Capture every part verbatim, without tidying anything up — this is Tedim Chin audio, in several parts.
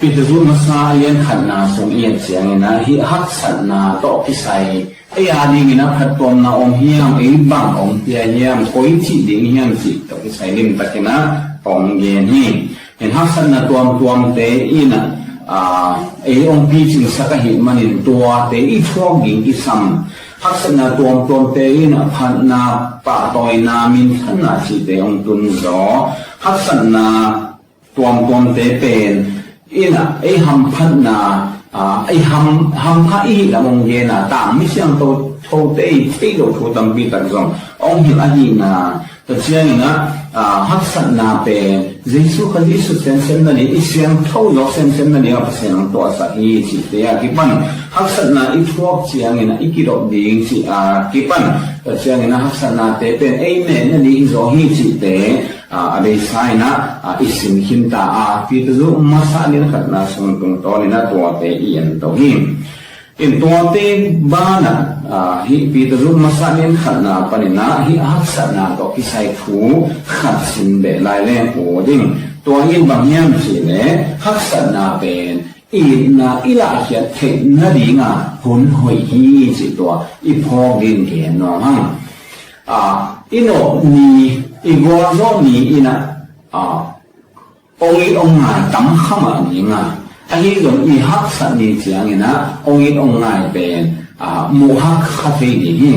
Peter zu masa a lian khatna sung i et ciangin ah, hih haksatna tawh kisai ei a dingin a phattuamna om hiam, ei bang om pia hiam, koi cih ding hiam cih tawh kisai limtakin ah hong gen hi. Hih haksatna tuamtuamte in ah, aa, ei hong picingsak ahih manin tuate i thuak ding kisam. Haksatna tuamtuamte in ah phatna, pahtawina, minthanna cihte hong tunzaw. Haksatna tuamtuamte pen in ah ei hamphatna, aa, ei ham, hampha i hih lam hong gen a, tang mi siangtho, thote i theih loh thu tampi tak zong hong hilh ahihna. Tua ciangin ah, aa, haksatna pen Jesu Khazih i sut semsem nading, i siangtho zawk semsem nading a Pasian hong tuahsak hi cihte a kipan haksatna i thuak ciangin ah i kidop ding cih a kipan, tua ciangin ah haksatnate pen ei meh nading hi zaw hi cihte, aa, a beisa in ah, aa, i sim khinta a, Peter zu masa a lian khatna sung tungtawnin ah tuate i en to hi. In tuate banah, aa, hih Peter zu masa a lian khatna panin ah hih haksatna tawh kisai thu khat sim beh lai leng pu ding. Tua in bang hiam cih leh haksatna pen itna i lahkhiat theih nadinga hun hoih hi cih tua i phawk ding gen nuam hang. Aa, i nop ni, i gualzawh ni in ah, aa, hong it hong ngai tam kha mah ding a, ahi zong i haksat ni ciangin ah hong it hong ngai pen, aa, muh hak kha thei ding hi.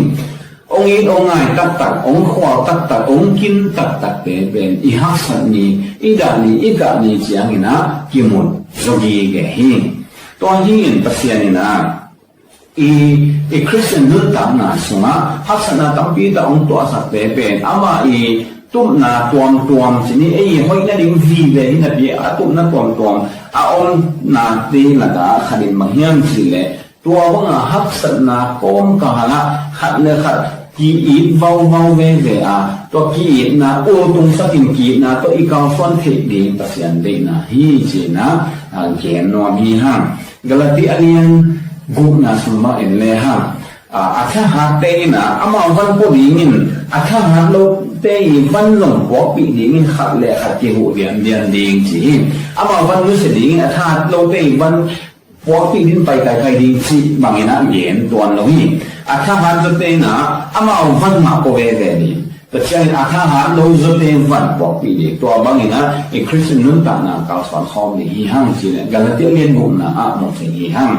Hong it hong ngai taktak, hong khual taktak, hong kin taktakte pen i haksat ni, i dah ni, i gah ni ciangin ah kimut zaw gige hi. Tua hi in Pasian in ah i, i Khristian nuntakna sungah haksatna tampi tak hong tuahsakte pen ama i tupna tuamtuam ci ni, ei hoih nading vive hi napi a tupna tuamtuam a omnate lakah khat in bang hiam cih leh, tua banga haksatna kawmkalah khat le khat ki-it vauvau veve a, tua ki-itna ultungsakin ki-itna tawh i kalsuan theih ding Pasian deihna hi ci-in ah, a, gen nuam hi hang. Galati a lian gukna sung mah en le hang. A, a thahatte in ah amau van pua dingin a thahat lote i van zong puakpih dingin khat le khat kihuh diamdiam ding ci hi. Amau van nusia dingin a thahat lote i van puakpih ding pai kaikai ding cih bangin ah gen tuan lo hi. A thahat zawte in ah amau van mah pua veve ding. Tua ciangin a thahat lo zawte van puakpih ding. Tua bangin ah i Khristian nuntakna kalsuan khawm ding hi hang cih leh Galati a lian gukna ah mu thei hi hang.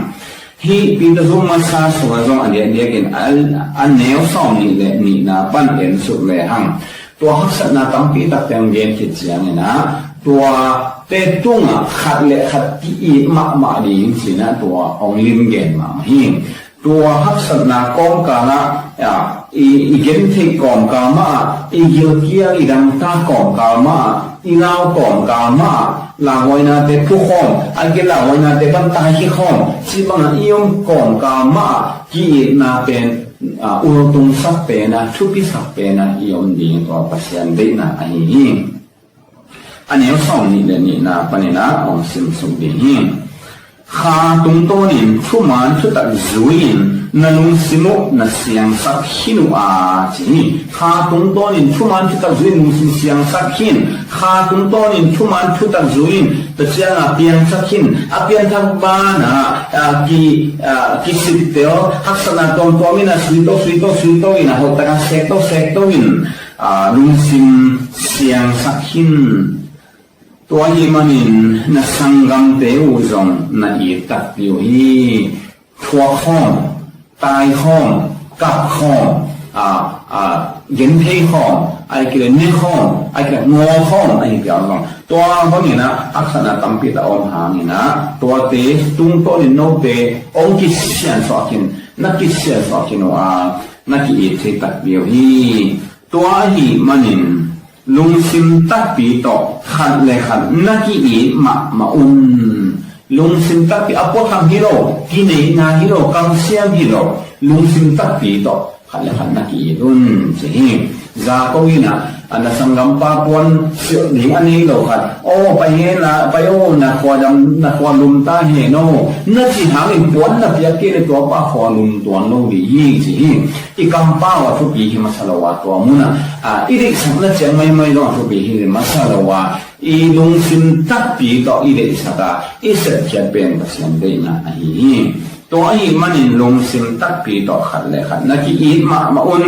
Hih Peter zu masa sungah zong a diakdiakin a, a neu sawm nih le nihna pan en suk le hang. Tua haksatna tampi takte hong gen khit ciangin ah, tuate tungah khat le khat ki-it mahmah ding ci-in ah tua hong lim gen mahmah hi. Tua haksatna kawmkal ah, a, i, i gentheih kawmkal mah ah, i gilkial i dangtak kawmkal mah ah, i lau kawmkal mah ah, lauhuainate phukhawm, a gilauhuainate pan taikhia khawm cih bangah i om kawmkal mah ah, ki-itna pen, a, ultungsak pen a, thupisak pen a i om ding tua Pasian deihna ahi hi. A neu sawm nih le nihna panin ah hong simsuk ding hi. Kha tungtawnin thuman thutak zui-in na lungsim uh na siangsak khin uh a, ci hi. Kha tungtawnin thuman thutak zui-in lungsim siangsak khin. Kha tungtawnin thuman thutak zui-in, tua ciangah piangthak khin. A piangthak banah, a, ki, a, kisittel, haksatna tuamtuam in a suito, suito, suito in a hoihtakin sekto, sekto in, a, lungsim siangsak khin. Tua ahih manin na sanggamte uh zong na it takpi uh hi. Thuak khawm, tai khawm, kap khawm, a, a, genthei khawm, ahih kei leh ne khawm, ahih kei leh ngawl khawm, ahih kei leh zong. Tua bangin ah haksatna tampi tak a om hangin ah, tuate tungtawnin note hong kisiansuah khin, na kisiansuah khin uh a, na ki-it thei takpi uh hi. Tua ahih manin lungsim takpi tawh khat le khat na ki-it mahmah un. Lungsim takpi, a puatham hi lo, kineihna hi lo, kamsiam hi lo, lungsim takpi tawh khat le khat na ki-it un, ci hi. Jakob in ah, A na sanggampa puan silh ding a nei lo khat, aw, pai hen la, pai aw, na khua dam, na khua lum ta hen aw, na cih hangin puan na piak kei leh tua pa khua lum tuan lo ding hi ci hi. I kampau a thupi hi masa lo a, tua munah, a, i deihsakna ciang maimai zong a thupi hi masa lo a, i lungsim takpi tawh i deihsak a, i sepkhiat pen Pasian deihna ahi hi. Tua ahih manin lungsim takpi tawh khat le khat na ki-it mahmah un.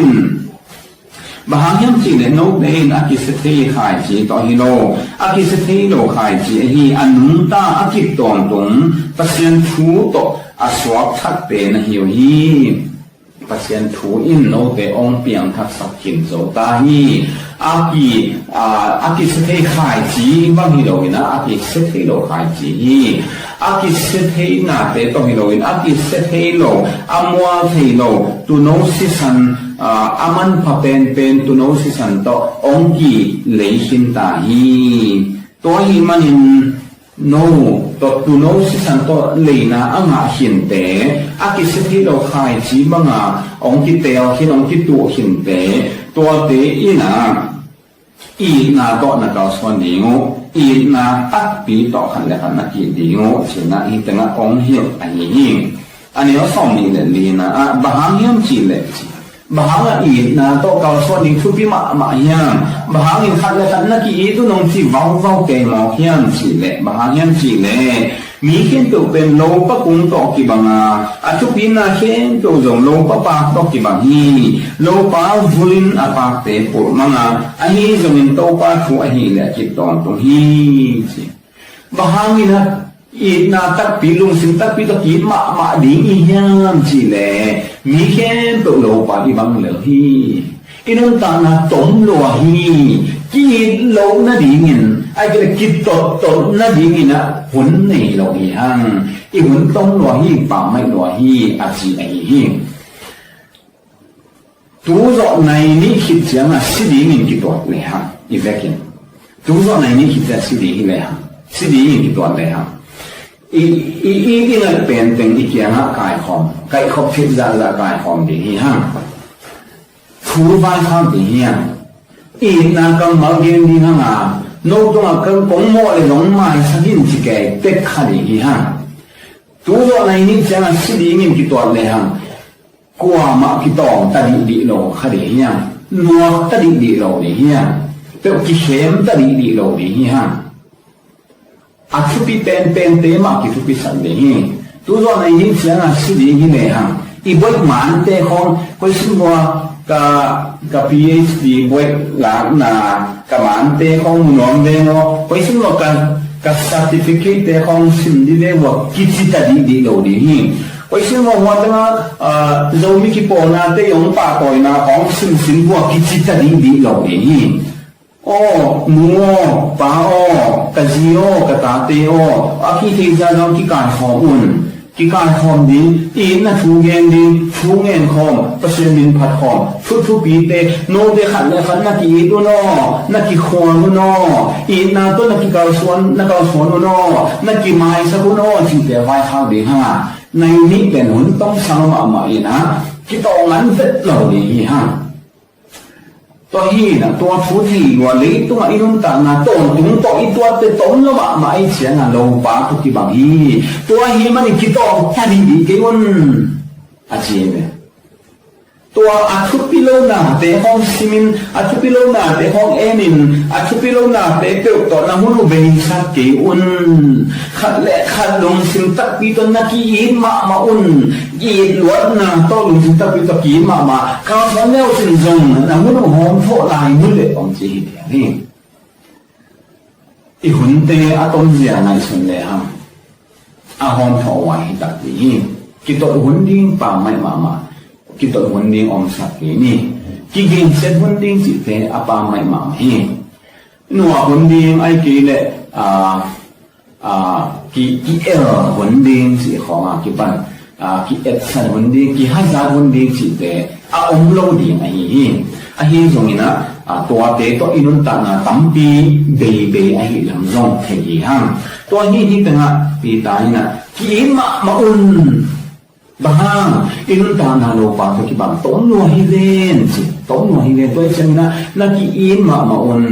Bang hang hiam cih leh note in a kisia thei khaici tawh hi lo, a kisia thei lo khaici ahi, a nungta a kip tawntung Pasian thu tawh a suak thakte na hi uh hi. Pasian thu in note hong piangthaksak khin zo ta hi. A ki, a, a kisia thei khaici bang hi lo in a, a kisia thei lo khaici hi. A kisia thei nate tawh hi lo in, a kisia thei lo, a mual thei lo, tuuno sisan, a, a manpha penpen tuuno sisan tawh hong kilei khin ta hi. Tua ahih manin no tawh tuuno sisan tawh leina a ngah khinte, a kisia thei lo khaici banga hong kiteel khin, hong kituh khinte, tuate in a itna tawh na kalsuan ding uh, itna takpi tawh khat le khat na ki-it ding uh, ci-in a hih tengah hong hilh ahi hi. A neu sawm nih le lina ah, bang hang hiam cih leh, bang hang a itna tawh kalsuan ding thupi mahmah hiam? Bang hangin khat le khat na ki-it un hong ci vauvau kei mawk hiam cih leh, bang hang hiam cih leh, mi khempeuh pen lopa kung tawh kibang a, a thupina khempeuh zong lopa paak tawh kibang hi. Lopa vulin a paakte pulh mang a, ahi zongin Topa thu ahih leh a kip tawntung hi, ci. Bang hangin a itna takpi, lungsim takpi tawh ki-it mahmah ding i hiam cih leh, mi khempeuh lopa i bang lel hi. I nuntakna tom lua hi. Ki-it loh nadingin, ahih kei leh kitottot nadingin a hun nei lo hi hang. I hun tom lua hi, pammaih lua hi, a ci ahi hi. Tu zawh nai nih khit ciangin si dingin kituat le hang, i vekin. Tu zawh nai nih khit ciangin si ding hi le hang, si dingin kituat le hang. I, i, i, i ngaih pen teng i kiangah kaikhawm, kaihkhop theih zahzah kaikhawm ding hi hang. Thu vaikhak ding hi hang. Itna kammal gen ding hang a, no tungah kong mawh le zong maisak in ci kei tek kha ding hi hang. Tu zawh nai nih ciangin si dingin kituat le hang. Kuamah kitawng ta dihdih lo kha ding hi hang. Nuak ta dihdih lo ding hi hang. Peuh kikhem ta dihdih lo ding hi hang. A thupi penpente mah kithupisak ding hi. Tu zawh nai nih ciangin si ding hi le hang. I boih mante khawng, koi sin vua ka, ka PhD boih lakna, ka mante khawng mu nuam veng aw. Koi sin vua ka, ka certificate te khawng sim dih veng vua kici ta dihdih lo ding hi. Koi sin vua hua tengah, ah, Zomi kipawlnate i hong pahtawina khawng simsim vua kici ta dihdih lo ding hi. Aw, nu aw, pa aw, ka zi aw, ka tate aw, a kithei zah zong kikaikhawm un. Kikaikhawm ding, itna thu gen ding, thu ngen khawm, Pasian min phat khawm, thu thupite, note khat le khat na ki-it un aw, na kikhual un aw, itna tawh na kikalsuan, na kalsuan un aw, na kimaisak un aw, cihte vaikhak ding hang a, nai nih pen hun tomsang mahmah in a, kitawng ngan vet lo ding hi hang. Tua hi na, tua thu thei lua, leitungah i nuntakna tawntung tawh i tuatte tom lo mahmah ahih ciangin lopa tawh kibang hi. Tua ahih manin kitawng ta dihdih kei un, a ci hi ve. Tua a thupi lo nate khawng simin, a thupi lo nate khawng enin, a thupi lo nate peuh tawh na hun uh beisak kei un. Khat le khat lungsim takpi tawh na ki-it mahmah un. Itluatna tawh lungsim takpi tawh ki-it mahmah. Kalsuan le uh cin zong na hun uh hawmthawh lai nu le hong ci hi tiang hi. I hunte a tomzia ngaihsun le hang, a hawmthawh huai hi takpi hi. Kitot hun ding pammaih mahmah. Kitot hun ding omsak kei ni. Kigensiat hun ding cihte a pammaih mahmah hi. Nuak hun ding ahih kei leh, a, a, ki, ki-el hun ding cih khawng a kipan, a, ki-etsan hun ding, kihazat hun ding cihte a om lo ding ahi hi. Ahi zongin a, a, tuate tawh i nuntakna tampi beibei ahih lam zong thei hi hang. Tua hi hi tengah Peter in a, ki-it mahmah un. Bang hang, i nuntakna lopa tawh kibang tom lua hi ven ci, tom lua hi ven. Tua hi ciangin ah na ki-it mahmah un.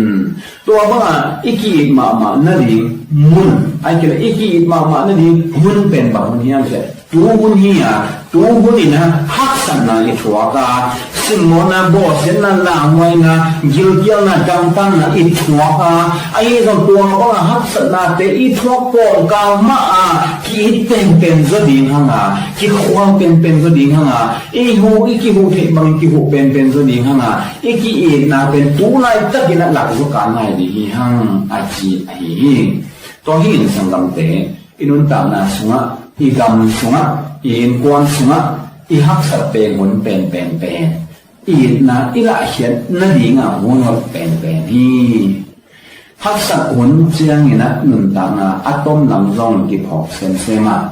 Tua bangah i ki-it mahmah nading mun, ai kei le i ki-it mahmah nading hun pen bang hun hiam ci, tu hun hi a, tu hun in ah haksatna i thuak a, simmawhna, bawlsiatna, lauhuaina, gilkialna, gamtatna i thuak a, ahi zong tua bangah haksatnate i thuak kawmkal mah a ki-it penpen zaw ding hang a, kikhual penpen zaw ding hang a, i huh, i kihuh theih bangin kihuh penpen zaw ding hang a, i ki-itna pen tu laitakin ah lak zaw kal nai ding hi hang a ci ahi hi. Tua hi in sanggamte, i nuntakna sungah, i gam sungah, i innkuan sungah i haksat pen hun penpen pen itna i lahkhiat nadingah hun hoih penpen hi. Haksat hun ciangin ah nuntakna a tom lam zong kiphawk semsem a,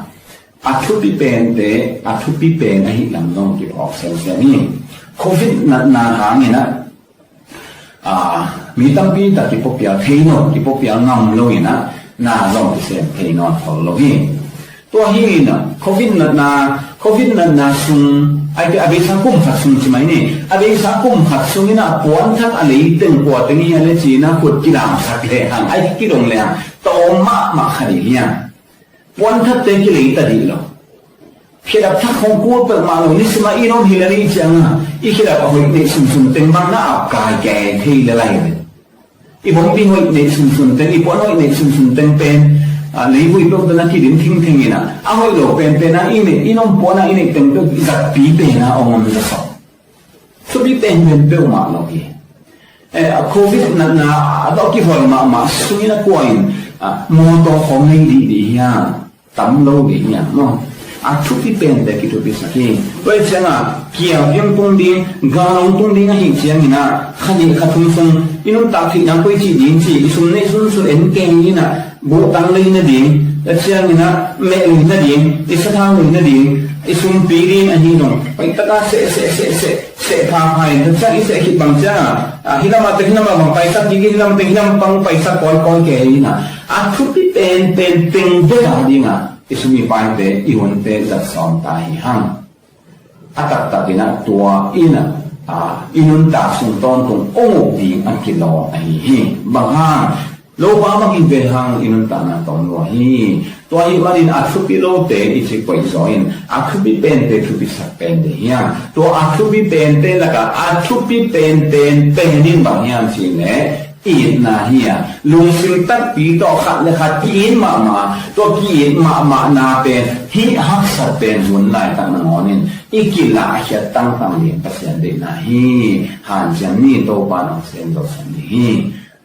a thupi pente, a thupi pen ahi lam zong kiphawk semsem hi. Covid natna hangin ah, aa, mi tampi tak kipuapial thei lo, kipuapial ngam lo in ah, na zong kisem thei nawn khol lo hi. Tua hi in ah, Covid natna, Covid natna sung, ai, a beisa kum khat sung ci mai ni, a beisa kum khat sung in ah puanthak a lei teng kua teng hi a le ci in ah khut kilamsak le hang, ai, kidong le hang, tawm mahmah kha ding hi a. Puanthatte kilei ta dih lo. Khedap thak hong kul peuhmah lo, nisim a i nom hi le nih ciangin ah i khedap a hoih neih sunsun teng bang na ap kaikai thei le lai ve. I bawngbi hoih neih sunsun teng, i puan hoih neih sunsun teng pen, ah, leivui peuh tawh na kidim thingtheng in ah, a hoih lo penpen ah i neih, i nom puan ah i neih teng peuh i zatpi pen ah hong om zaw. Thupi penpen peuhmah lo hi. Eh, a Covid natna a tawh kihawl mahmah sungin a kua in, ah, mawtaw khawng nei dihdih hiam? Tam lo dih hiam, maw? A thupi pente kithupisak hi. Tua hi ciangah kial hong tung ding, gal hong tung ding ahih ciangin ah, kha nih kha thum sung i nuntak theihna koi cih ding ci, i sum neih sunsun en kei in ah, buhtang lei nading, a ciangin ah meh lei nading, i sathau lei nading, i sumpi ding ahi zong, hoih taka seh, seh, seh, seh, seh phapha in, tua ciang i seh khit bang ciangah, ah, hih lamah teng hih lamah bang paisak kik, hih lamah teng hih lamah bang paisak kawikawi kei in ah, a thupi penpen teng bek a dingah i sum i paite, i hunte zat sawm ta hi hang. A taktak in ah tua in ah, ah, i nuntak sung tawntung ong uk ding a kilaw ahi hi. Bang hang, lopa bang hi ve hang, i nuntakna tom lua hi. Tua ahih manin a thupi lote i ci koih zaw in, a thupi pente thupisak pen ding hiam? Tua a thupi pente lakah a thupi penpen pen in bang hiam cih leh, itna hi a, lungsim takpi tawh khat le khat ki-it mahmah, tua ki-it mahmahna pen hih haksat pen hun laitak nangawn in i kilahkhiat tangtang ding Pasian deihna hi. Hanciam ni, Topa in hong sem zosak ding hi.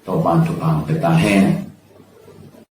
Topa in thupha hong pia ta hen.